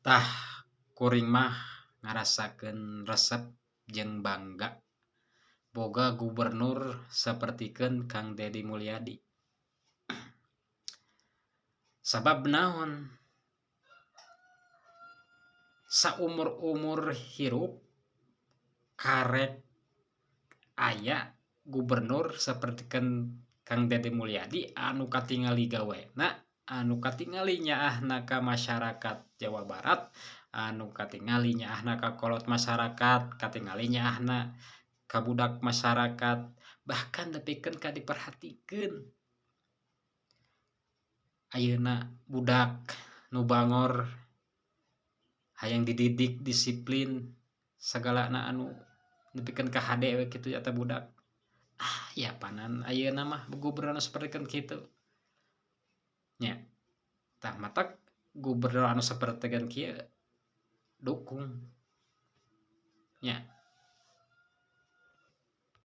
Tah, kuring mah ngarasakeun resep jeung bangga boga gubernur sapertikeun Kang Dedi Mulyadi. Sabab naon? Saumur-umur hirup karek aya gubernur sapertikeun Kang Dedi Mulyadi anu katingali gawena, anu katingali nyaahna ka masyarakat Jawa Barat, anu katingali nyaahna ka kolot masyarakat, katingali nyaahna ka budak masyarakat, bahkan nepikeun ka diperhatikeun. Ayeuna budak nu bangor hayang dididik disiplin sagalana anu nepikeun ka hade we kitu eta budak. Ah, ya panan ayeuna mah gubernur sapertikeun kitu. Nya. Tah, matak gubernur anu sapertikeun kieu dukung. Nya.